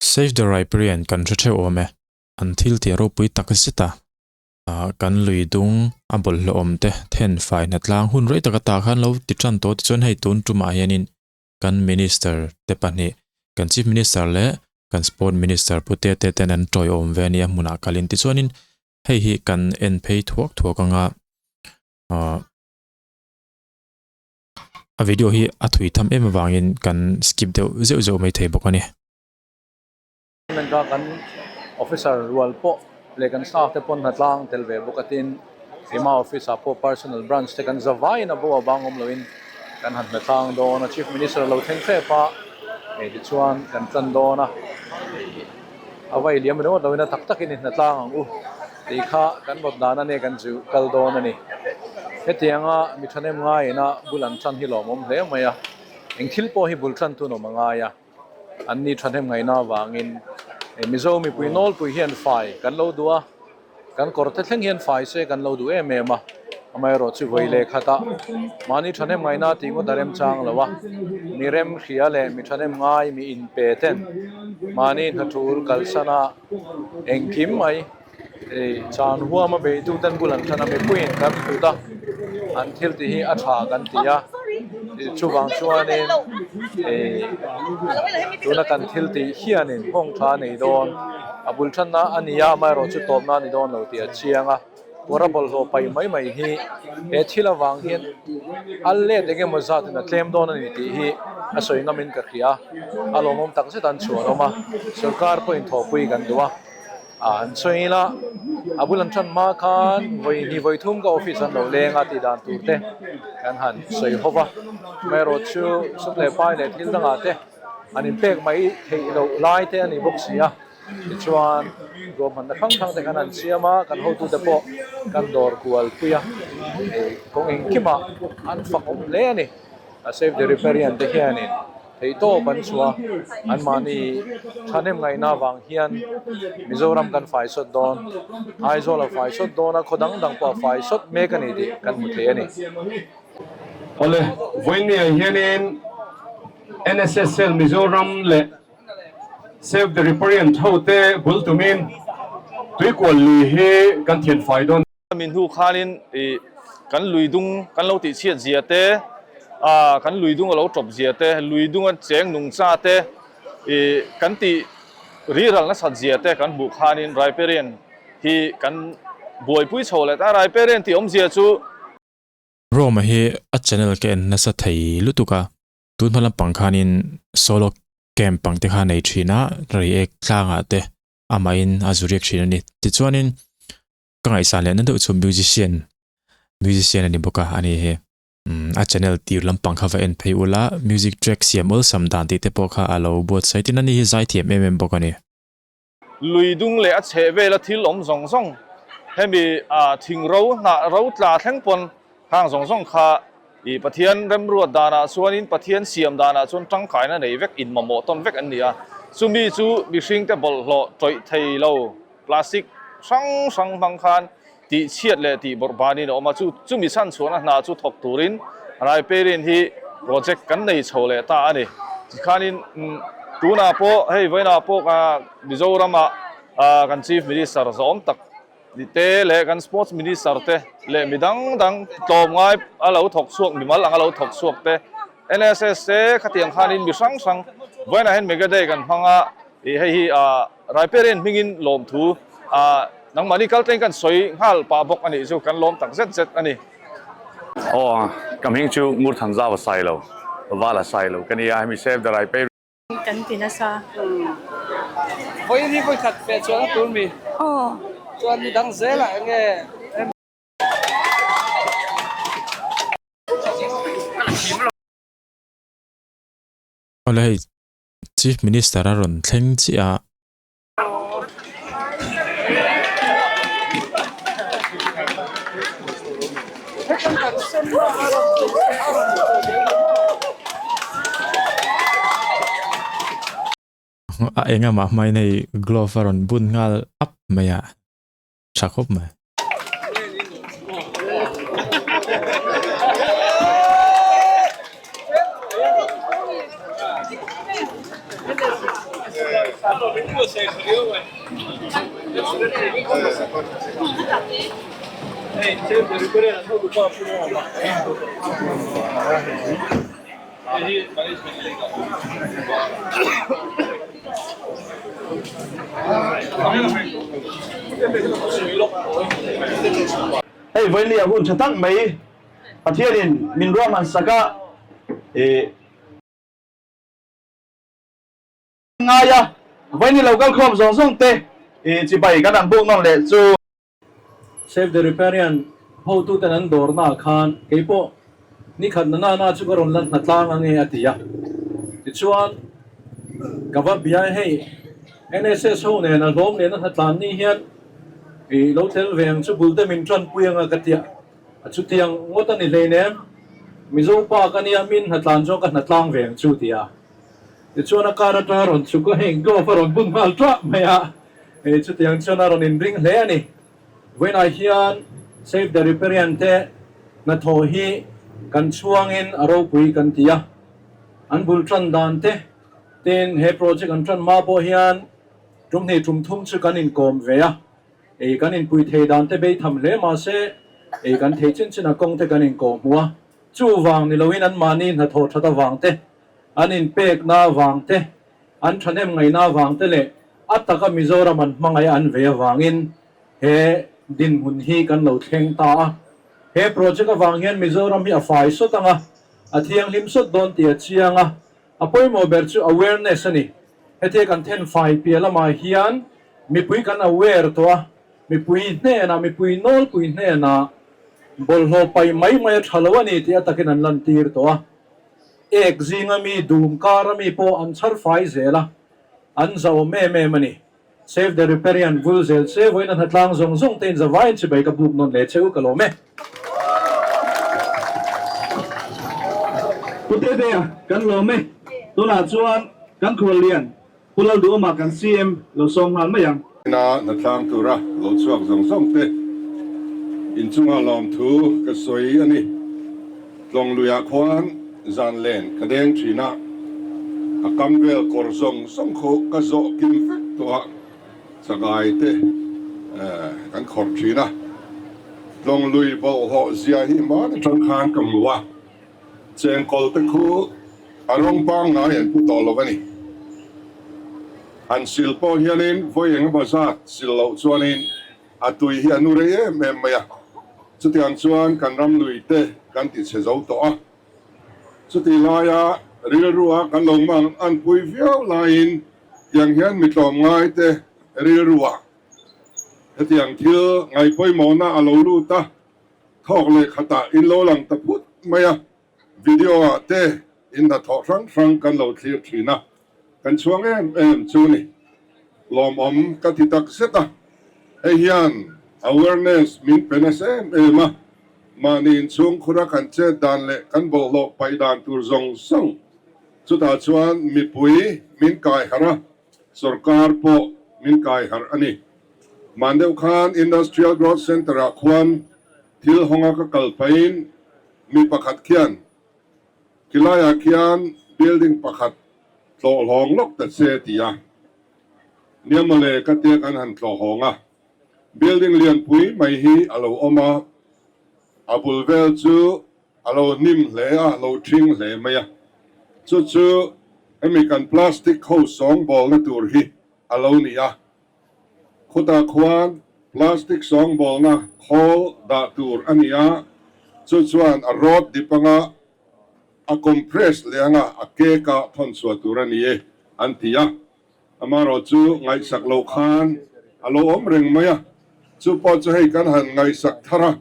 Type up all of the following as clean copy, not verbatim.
Save the Riparian kan hre theuh awm e, an thil tih a ropui tak zet a, kan lui dung a bawlhhlawh awm te then fai hnatlang hun rei tak ata khan lo ti tan tawh tichuan hei tun tumah hianin kan Minister te pahnih kan Chief Minister leh kan Sport Minister Pu Tete ten an tawiawm ve a nia hmunah kalin tichuanin hei hi kan en phei thuak thuak anga ahh a video hi a thui tham em avangin kan skip deuh zeuh zeuh mai thei bawk a ni. Ka kan officer rual pawh leh kan staff te pawn hnatlang tel ve bawk a tin keimah office ah pawh personal branch te kan za vaiin a bo a bang awm loin kan han hnatlang dawn a chief minister a lo thleng hrep a hei tichuan kan tan dawn a a vai liam ringawt loin a tak takin i hnatlang ang u tih kha kan rawt dan a nia kan chu kal dawn a ni hetianga mi thahnem ngaiin a bul an tan hi lawmawm hle mai a eng thil pawh hi bul tan tun awm a ngai a. An ni thahnem ngaihna avangin Mizo mipui nawlpui hian fai kan lo duh a, kan kawr te thleng hian fai se kan lo duh em em a, amaherawh chu vawi leh khatah mahni thahnem ngaihna tih ngawt a remchang lo a, mi rem hria leh mi thahnem ngai mi inpe ten mahni hnathul kalsana engkim mai Chan huama beituten bul an ṭhan a, mipuiin kan hlut a, an thil tih hi a ṭha kan ti a, chuvang chuanin tuna kan thil tih hianin nghawng ṭha a nei dawn, a bul ṭhanna a ni a, amaherawhchu tawpna a ni dawn lo tih a chiang a, kawra bawlhhlawh paih mai mai hi he thil avang hian a let eng emaw zatin a tlem dawn a ni tih hi a sawi ngamin ka hria, a lawmawm takzet an chhuan awm a, sorkar pawhin thawhpui kan duh a. An sawi ila, a bul an tan hma khan vawi hnih vawi thum ka office an lo leng a tih dan tur te kan han sawi ho va. Amaherawh chu sum leh pai leh thil dangah te an inpek mai theih loh lai te a ni bawk si a. Tichuan ruahmanna hrang hrang te khan an siam a, kan hotute pawh kan dawr kual pui a, kawng engkimah an fak awm hle a ni. A Save the Riparian te hianin theihtawp an chhuah a, anmahni thahnem ngaihna avang hian Mizoram kan fai sawt dawn, Aizawl a fai sawt dawn a, khaw dang dang pawh a fai sawt mek a ni tih kan hmu thei a ni. Awle, vawiinniah hianin NSSL Mizoram leh Save the Riparian hote bul tumin Tuikual lui hi kan thianfai dawn. Min hnu khanin ih kan lui dung kan lo tih chhiat zia te, ah kan lui dung a lo tawp zia te, lui dunga cheng nung cha te ih kan tih riral nasat zia te kan hmuh khanin Riparian hi kan buaipui chho leh ta. Riparian tih awmzia chu. Roma hi a channel ka en nasa thei lutuk a, tun hma lampang khanin solo camp ang te kha a nei thin a, reiek tlangah te amahin a zu riak thin a ni. Tichuanin ka ngaihsan leh na deuh chu musician musician a ni bawk a ani hi umm a channel tir lampang kha va en phei ula music track siam awlsam dan tih te pawh kha a lo buatsaih tin ani hi zaithiam em em bawk a ni. Lui dung leh a chheh vela thil awm zawng zawng hemi ah thing ro hnah ro tla thleng pawn khang zawng zawng kha ih Pathian remruat danah chuanin Pathian siam danah chuan tangkaina nei vek in mamawh tawn vek an ni a chumi chu mihring te bawlhhlawh tawih thei lo Plastic hrang hrang hmang khan tih chhiat leh tih bawrh banin a awm a, chu chumi chhan chhuahna hna chu thawk turin Raiperin hi project kan nei chho leh ta a ni. Tikhanin tunah pawh hei vawiinah pawh Mizoramah kan Chief Minister zawm tak te leh kan Sports Minister te leh mi dang dang tlawmngai a lo thawk chhuak mimal anga lo thawk chhuak te NSS te khatiang khanin mi hrang hrang vawiinah hian Mega Day kan hmang a, Ih hei hi ah Raiperian hmingin lawmthu ah nangmahni kal teng kan sawi nghal pah bawk a nih chu kan lawm tak zet zet a ni. Aw ka hming chu Ngurthan Zau a sai lo, Val a sai lo ka nia hemi Save the Raiperian. Kan ti nasa. Vawiin hi vawikhat feh chuan a tur mi. Aw. Chuan ni dang zelah enge. Awle hei Chief Minister a rawn thleng chiah a. A engah mah hmain hei glove a rawn bun nghal ap mai a, tha khawp mai. Hei vawiin a hun tha tak mai Pathianin min ruahman sak a, ih. Ngai a, vawiin lo kal khawm zawng zawng te ih chibai kan han buk nawn leh chu. Save the Riparian hotuten an dawrnaah khan keipawh nikhat na nana chu ka rawn la hna tlang ange a ti a. Tichuan, ka va bia hei NSS ho nen a hlawm nen a hna tlan ni hian i lo tel ve ang chu bul te min tanpui anga ka tia. A chutiang ngawt a ni hleinem, Mizo pa ka nia min hna tlan chuan ka hna tlang ve ang chu ti a. Tichuan a kar atanga rawn chhuk a, hei glove a rawn bun nghal tah mai a. Hei chutiang chuan a rawn inring hle a ni. Vawiinah hian Save the Riparian te hnathawh hi kan chhuangin a ropui kan ti a. An bul tan dan te tin he project an tan hma pawh hian tum hnih tum thum chu kan inkawm ve a. Ei kan inpui thei dan te bei tham hle mahse ei kan thei chin chin a kawng te kan inkawm hmu a. Chuvang ni loin anmahni hnathawh that avang te, an inpekna avang te, An thahnem ngaihna avang te leh a taka Mizoram an hmangaih an ve avangin he dinhmun hi kan lo thleng ta a. He project avang hian Mizoram hi a fai sawt ang a, a thianghlim sawt dawn tih a chiang a. A pawimawh ber chu awareness a ni. Hetia kan then fai piah lamah hian mipui kan aware tawh a, mipui hnenah, mipui nawlpui hnenah bawlhhlawh paih mai mai a tha lo a ni tih a takin an lantir tawh a. Ek zinga mi dum kara mi pawh an chhar fai zel a, an zahawm em em a ni. Save the Riparian vul zel che vawiin a hnatlang zawng zawng te in zavaiin chibai ka buk nawn leh che u ka lawm e. Pu Tetea, kan lawm e. Tunah chuan kan khuallian Pu Lalduhawma kan CM lo sawm nghal mai ang. Ina hnatlang tura lo chhuak zawng zawng te inchunga lawmthu ka sawi a ni. Tlawng luiah khuan zan len ka deng thin a, a kam vel kawr zawng zawng khu ka zawh kim vek tawh a, chakai te kan khawrh thin a. Tlawng lui bawlhhlawh zia hi hman atang khan ka hmu a. Chengkawl te khu a rawng pangngai an pu tawh lo a ni. Han sil pawh hianin vawi eng emaw zat sil loh chuanin a tui hi a nu rei em em mai a. Chutiang chuan kan ram lui te kan ti chhe zo tawh a. Chutih laia rilrua kan lo hmang an pui viau laiin tiang hian mi tlawmngai te rilruah hetiang thil ngaihpawimawhna a lo lut a. Thawk leh khatah in lo lang ta phut mai a, video ah te in hnathawh hrang hrang kan lo thlir thin a, kan chhuang em em chu ni. Lawmawm ka ti tak zet a, hei hian awareness min pe nasa em em a, mahni inchhung khura kan chet dan leh kan bawlhhlawh paih dan tur zawng zawng chutah chuan mipui min kai harh a, sorkar pawh min kai harh a ni. Hman deuh khan Industrial Growth Centre ah khuan thil hawnga ka kal pahin mi pakhat khian khilaiah khian building pakhat tlawh hlawng lawk ta che ti a. Nia mawle ka tia kan han tlawh hawng a, building lianpui mai hi a lo awm a, a bul vel chu a lo hnim hle a, lo thing hle mai a. Chu chu hemi kan plastic ho sawngbawlna tur hi a lo ni a. Khutah khuan plastic sawngbawlna khawl dah tur a ni a, chu chuan a rod dip anga a compress leh anga a cake a thawn chhuah tur a ni e an ti a. Amaherawh chu ngaihsak loh khan a lo awm reng mai a, chu pawh chu hei kan han ngaihsak thar a,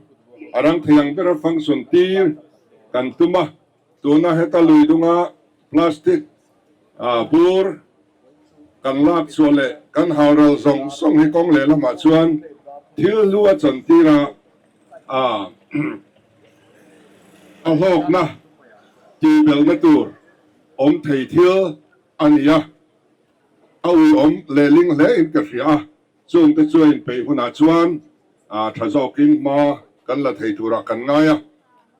a rang thei ang bera function tir kan tum a, tuna heta lui dunga plastic bur Kan lak chhuah leh kan haural zawng zawng hi kawng leh lamah chuan thil hlu a chantir a, a hlawkna tihbelhna tur awm thei thil a ni a, a uiawm lehling hle in ka hria a, chungte chu a inpeih hunah chuan tha zawkin hma kan la thei turah kan ngai a.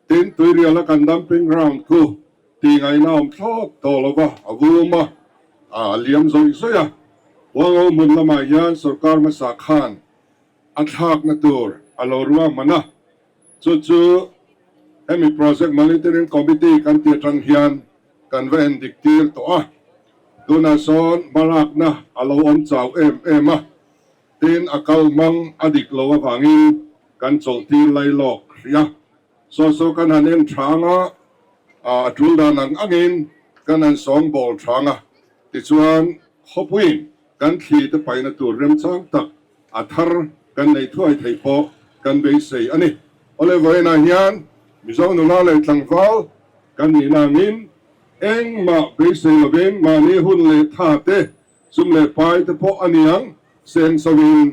Tin, Tuiriala kan dumping ground khu tih ngaihna awm thlawt tawh lo va, a vum a, a liam zawih zawih a. Huango hmun lamah hian sorkar hmasa khan a thlakna tur a lo ruahman a, chu chu hemi Project Monitoring Committee kan tih atang hian kan va endik tir tawh a, tunah sawn hmalakna a lo awm chau em em a, tin a kal hmang a dik lo avangin kan chawlhtir lai lawk hrih a. Saw saw kan han en thang a, a tul dan ang angin kan han sawngbawl thang a, tichuan khawpuiin kan thli te paihna tur remchang tak a thar kan nei thuai theih pawh kan beisei a ni. Awle vawiinah hian Mizo nula leh tlangval kan nihna angin engmah beisei lovin mahni hun leh tha te, sum leh pai te pawh a niang seng sawin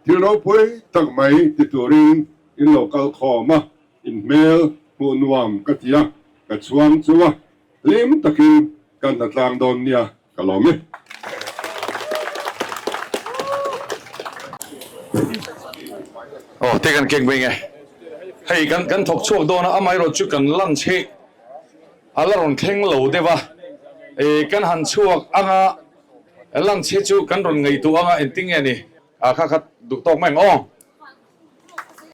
thil ropui tak mai ti turin In lo kal khawm a, in hmel hmuh nuam ka ti a, ka chhuang chu a, hlim takin ka hna tlang dawn nia ka lawm e. Aw te kan kek mai nge. Hei kan kan thawk chhuak dawn a, amaherawh chu kan lunch hi a la rawn thleng lo deuh a, eh kan han chhuak ang a, lunch hi chu kan rawn ngaihtuah ang a, engtin nge ni a kha kha duh tawk mai ang aw.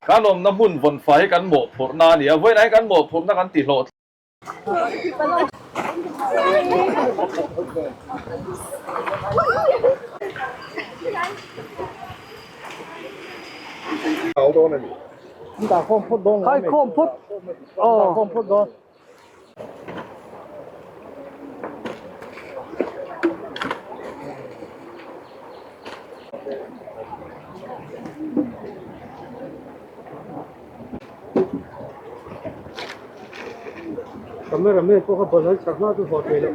Kan awmna hmun vawn fai hi kan mawhphurhna a ni a, vawiinah hian kan mawhphurhna kan ti hlawh. Cameraman pawh kha bawlhhlawh chak hma chu haw thei loh.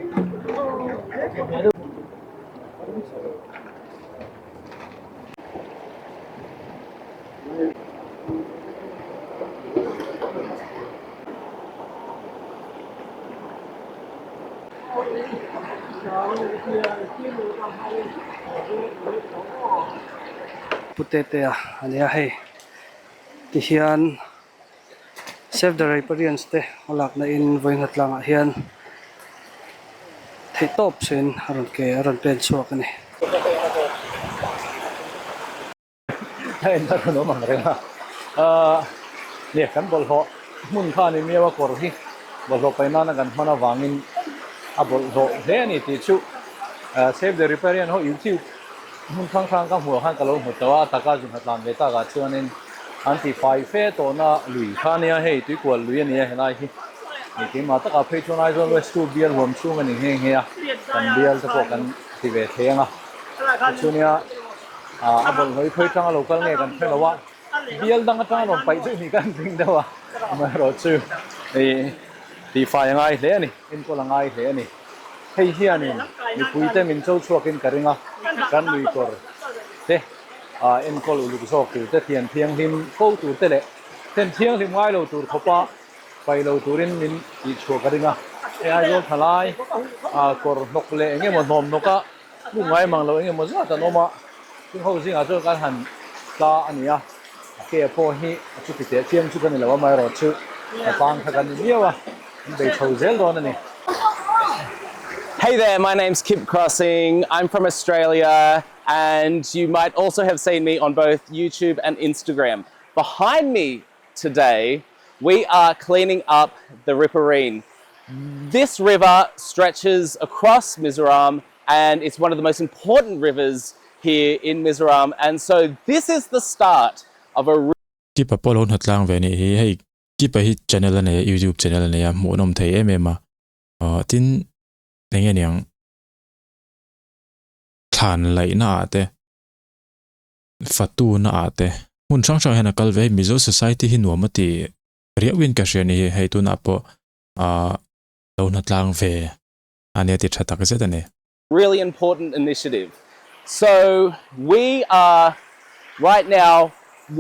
Pu Tetea a nia hei tihian Save the Riparians te a lakna in vawiin tlangah hian theihtawp suiin a rawn ke a rawn pen chhuak a ni. A en a rawn awm ang reng a, aaa nia kan bawlhhlawh hmun kha a ni miau a kawr hi bawlhhlawh paih nana kan hman avangin a bawlhhlawh hle a ni tih chu Save the Riparian ho YouTube hmun hrang hrang ka hmuh ah khan ka lo hmu tawh a, a taka zunha tlan ve takah chuanin an ti fai fe tawhna lui kha a nia hei tuikual lui a ni a helai hi ni keimah takah phei chuan Aizawl West chu bial huam chhung a ni nghe nghe a kan bial te pawh kan ti ve thei ang a tichunia a bawlhhlawh hi khawi atanga lo kal nge kan hre lo a bial dang atanga rawn paih chu ni kan ring deuh a amaherawhchu ih tihfai a ngai hle a ni enkawl a ngai hle a ni hei hianin mipuite min cho chhuakin ka ring a kan lui kawr te ah enkawl uluk zawk tur te thian thianghlim fo tur te leh then thianghlim ngai lo tur khawpa paih lo turin min tihchhuah ka ring a hei Aizawl thalai ah kawr hnawk leh eng emaw hnawm hnawka Hmuh ngai mang lo eng emaw zat an awm a, chung ho zingah chuan kan han tla a ni a, a ke pawh hi a chuti teh chiang chu ka ni lo amaherawhchu a tang kha kan ni miau a, an bei chho zel dawn a ni. Hey there, my name's Kip Crossing, I'm from Australia and you might also have seen me on both YouTube and Instagram. Behind me today, we are cleaning up the Riparine. This river stretches across Mizoram and it's one of the most important rivers here in Mizoram. And so this is the start of a Kipa pawh lo hnatlang ve nih hi hei Kipa hi channel a nei a YouTube channel a nei a hmuhnawm thei em em a aw tin eng nge niang thlan laihna ah te fatu na ah te hmun hrang hrang hian a kal ve a Mizo society hi nuam a ti riau in ka hria a ni hi hei tunah pawh ah lo hnatlang ve a nia ti tha tak zet a ni. Really important initiative. So we are right now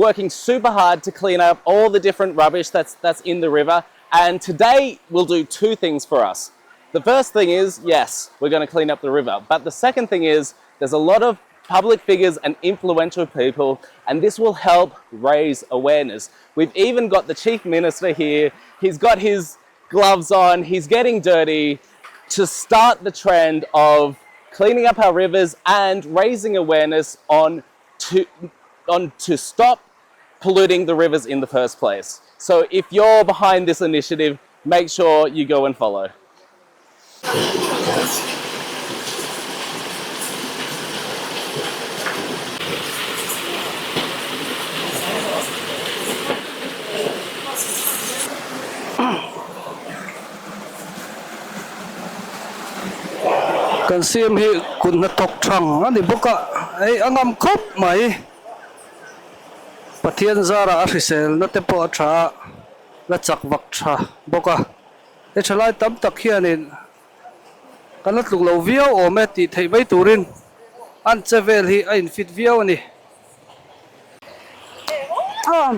working super hard to clean up all the different rubbish that's that's in the river and today we'll do two things for us. The first thing is, yes, we're going to clean up the river. But the second thing is there's a lot of public figures and influential people and this will help raise awareness. We've even got the chief minister here. He's got his gloves on, he's getting dirty to start the trend of cleaning up our rivers and raising awareness on to, on to stop polluting the rivers in the first place. So if you're behind this initiative, make sure you go and follow. Kan siam hi kut hnathawk thang a ni bawk a, hei a ngam khawp mai. Pathian zarah a hriselna te pawh a tha a, la chak vak tha bawk a. He thalai tam tak hianin kan la tluk lo viau awm e tih theih mai turin an che vel hi a infit viau a ni. Aw,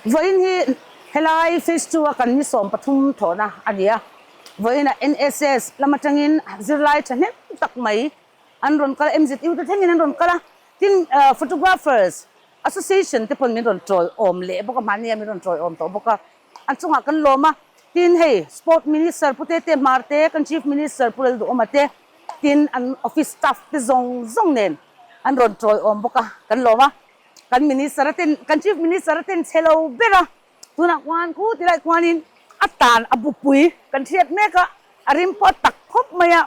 vawiin hi helai phase two a kan ni 13 thawhna a ni a, vawiinah NSS lam atangin zirlai thahnem tak mai an rawn kal a, MZU te thlengin an rawn kal a, tin photographers association te pawn min rawn tawi awm leh bawk a, mahnia min rawn tawi awm tawh bawk a, an chungah kan lawm a, tin hei sport minister Pu Tete Hmar te, kan chief minister Pu Lalduhawma te, tin an office staff te zawng zawng nen an rawn tawi awm bawk a, kan lawm a, kan minister a ten kan chief minister a ten chhe lo ber a, tunah khuan khu tilai khuanin a tan a bupui kan hriat mek a, a rim pawh a tak khawp mai a,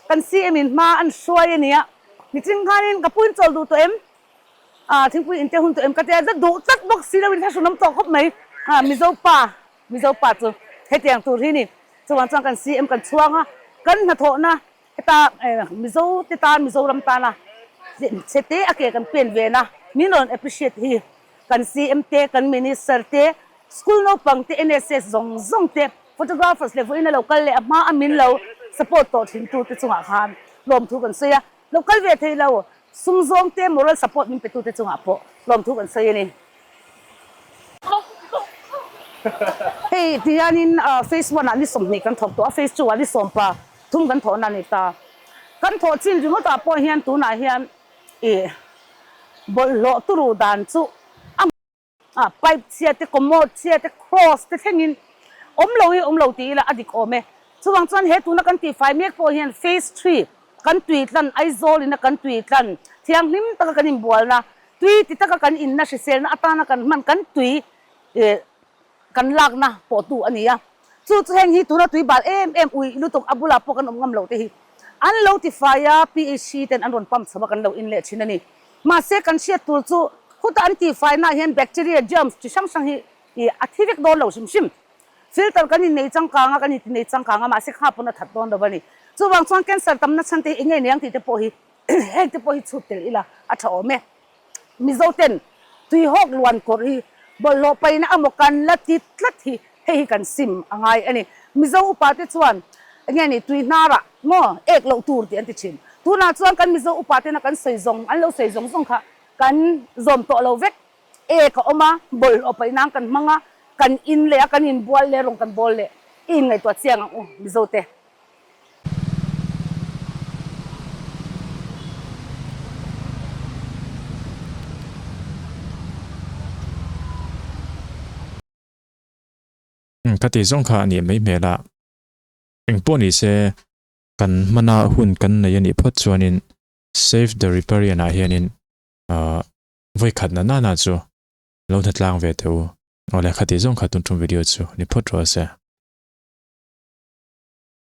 kan CM in hma an hruai a nia, niching khanin ka puin chawl duh tawh em? Ah thingpui in te hun tawh em ka tia duh tlat bawk si lo in thlahrun awm tawh khawp mai, ah Mizo pa Mizo pa chu hetiang tur hi ni chuvang chuan kan CM kan chhuang a, kan hnathawhna heta Mizo te tan Mizoram tana chhe te a ke kan pen ve na min rawn appreciate hi kan CM te kan Minister te school naupang te NSS zawng zawng te photographers leh vawiin a lo kal leh a hma a min lo support tawh thin tu te chungah khan lawmthu kan sawi a. Lo kal ve thei lo, sum zawng te moral support min pe tute chungah pawh lawmthu kan sawi a ni. Hei ti hianin phase one ah ni 20 kan thawk tawh a, phase two ah ni 13 kan thawhna a ni ta. Kan thawh chin ringawtah pawh hian tunah hian ih bawlhhlawh turu dan chu a A pipe chhia te, commode chhia te, cross te thlengin awm lo hi awm lo ti ila a dik awm e. Chuvang chuan he tuna kan tihfai mek pawh hian phase three kan tui tlan, Aizawl ina kan tui tlan, thianghlim taka kan inbualna, tui ti taka kan inna hriselna atana kan hman kan tui kan lakna pawhtu a ni a. Chu chu heng hi tuna tui bal em em ui lutuk a bulah pawh kan awm ngam loh te hi an lo tifai a, PHC ten an rawn pump chho a kan lo in leh thin a ni. Mahse kan hriat tur chu khuta an tihfaina ah hian bacteria, germs chi hrang hrang hi ih a thi vek dawn lo hrim hrim. Filter kan innei changkang a, kan inti nei changkang a, mahse kha pawn a that dawn lo a ni. Chuvang chuan cancer tamna chhan te hi eng nge niang tih te pawh hi heng te pawh hi chhut tel ila a tha awm e. Mizo ten tuihawk luan kawrh hi bawlhhlawh paihna amaw kan la ti tlat hi hei hi kan sim a ngai a ni. Mizo upa te chuan eng nge ni tui hnarah maw ek loh tur tih an ti thin. Tunah chuan kan Mizo upa tena kan sawi zawng an lo sawi zawng zawng kha kan zawm tawh lo vek. Ek a awm a, bawlhhlawh paih nan kan hmang a, kan in leh a, kan inbual leh rawng kan bawl leh i inngaihtuah chiang ang u Mizo te. Ka tih zawng kha a nih mai hmel a, engpawh ni se kan hmana hun kan nei a nih phawt chuanin Save the Riparian ah hianin vawi khat na nana chu lo hna tlang ve teh u. Awle kha tih zawng kha tun tum video chu ni phawt rawh se.